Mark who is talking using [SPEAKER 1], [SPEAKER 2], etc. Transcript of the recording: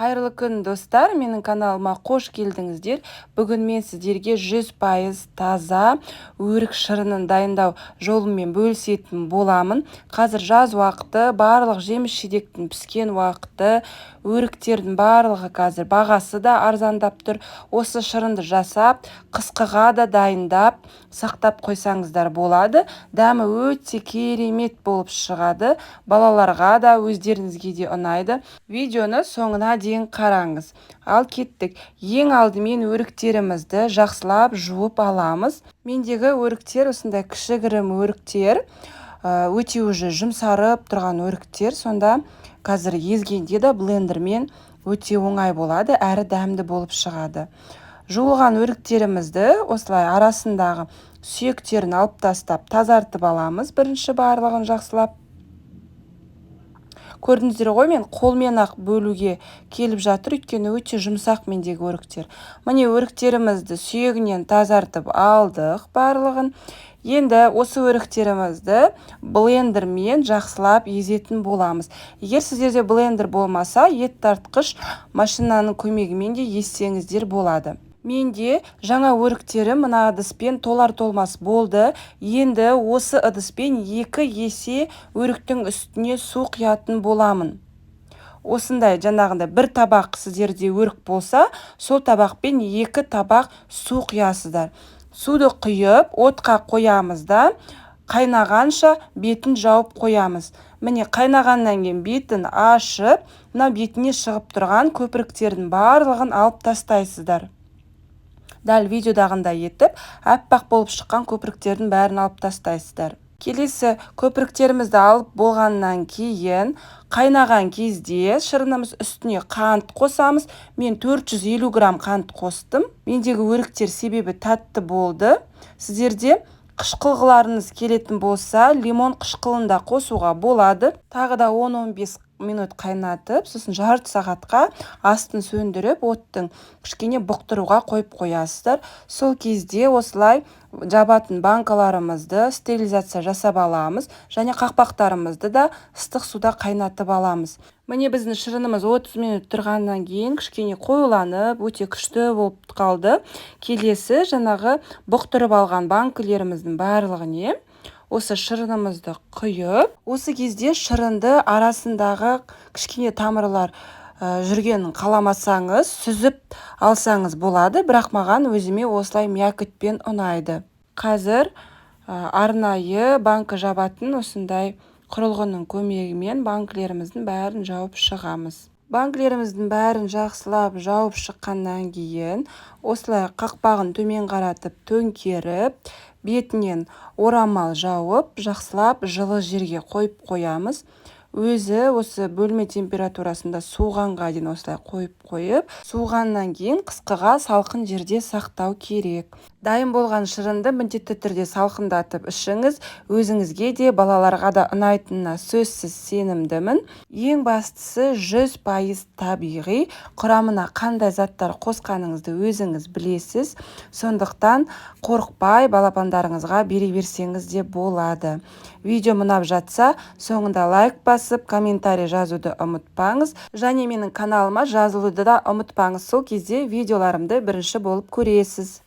[SPEAKER 1] Қайырлы күн, достар! Менің каналыма қош келдіңіздер. Бүгін мен сіздерге 100% таза өрік шырынын дайындау жолымен бөлісетін боламын. Қазір жаз уақыты, барлық жеміс-жидектің піскен уақыты, өріктердің барлығы қазір бағасы да арзандап тұр. Осы шырынды жасап, қысқыға да дайындап, сақтап қойсаңыздар болады. Дәмі өте керемет болып шығады. Балаларға да, өздеріңізге де ұнайды. Видеоны соңына дейін қараңыз. Ал кеттік. Ең алдымен өріктерімізді жақсылап жуып аламыз. Мендегі өріктер осындай кішігірім өріктер, өте уже жұмсарып тұрған өріктер. Сонда қазір езгенде де блендермен өте оңай болады, әрі дәмді болып шығады. Жуылған өріктерімізді осылай арасындағы сүйектерін алып тастап, тазартып аламыз бірінші барлығын жақсылап. Көрдіңіздер ғой, мен қолмен ақ бөлуге келіп жатыр, өйткені өте жұмсақ мендегі өріктер. Міне, өріктерімізді сүйегінен тазартып алдық барлығын. Енді осы өріктерімізді блендермен жақсылап езетін боламыз. Егер сіздерде блендер болмаса, ет тартқыш машинаның көмегімен де езсеңіздер болады. Менде жаңа өріктерім мына ыдыспен толар-толмас болды. Енді осы ыдыспен 2 есе өріктің үстіне су құятын боламын. Осындай жаңағындай бір табақ сіздерде өрік болса, сол табақпен 2 табақ су құясыздар. Суды құйып, отқа қоямыз да, қайнағанша бетін жауып қоямыз. Міне, қайнағаннан кейін бетін ашып, мына бетіне шығып тұрған көпіріктердің барлығын алып тастайсыздар. Дәл видеодағындай етіп, аппақ болып шыққан көпіріктердің бәрін алып тастайсыздар. Келесі көпіріктерімізді алып болғаннан кейін, қайнаған кезде шырынымыз үстіне қант қосамыз. Мен 450 грамм қант қостым. Мендегі өріктер себебі тәтті болды. Сіздерде қышқылғыларыңыз келетін болса, лимон қышқылын да қосуға болады. Тағы да 10-15 минут қайнатып, сосын жарты сағатқа астын сөндіріп, оттың кішкене бұқтыруға қойып қоясыздар. Сол кезде осылай жабатын банкаларымызды стерилизация жасап аламыз және қақпақтарымызды да ыстық суда қайнатып аламыз. Міне, біздің шырынымыз 30 минут тұрғаннан кейін кішкене қоюланып, өте күшті болып қалды. Келесі жаңағы бұқтырып алған банкілеріміздің барлығіне осы шырынымызды құйып, осы кезде шырынды арасындағы кішкене тамырлар жүргенін қаламасаңыз, сүзіп алсаңыз болады, бірақ маған өзіме осылай мякотьпен ұнайды. Қазір арнайы банкі жабатын осындай құрылғының көмегімен банкілеріміздің бәрін жауып шығамыз. Банкілеріміздің бәрін жақсылап жауып шыққаннан кейін, осылай қақпағын төмен қаратып төңкеріп, бетінен орамал жауып, жақсылап жылы жерге қойып қоямыз. Өзі осы бөлме температурасында суығанға дейін осылай қойып қойып, суығаннан кейін қысқыға салқын жерде сақтау керек. Дайын болған шырынды міндетті түрде салқындатып ішіңіз. Өзіңізге де, балаларға да ұнайтынына сөзсіз сенімдімін. Ең бастысы, 100% табиғи, құрамына қандай заттар қосқаныңызды өзіңіз білесіз. Сондықтан қорықпай балапандарыңызға бере берсеңіз де болады. Видео ұнап жатса, соңында лайк басып, комментарий жазуды ұмытпаңыз және менің каналыма жазылуды да ұмытпаңыз. Сол кезде видеоларымды бірінші болып көресіз.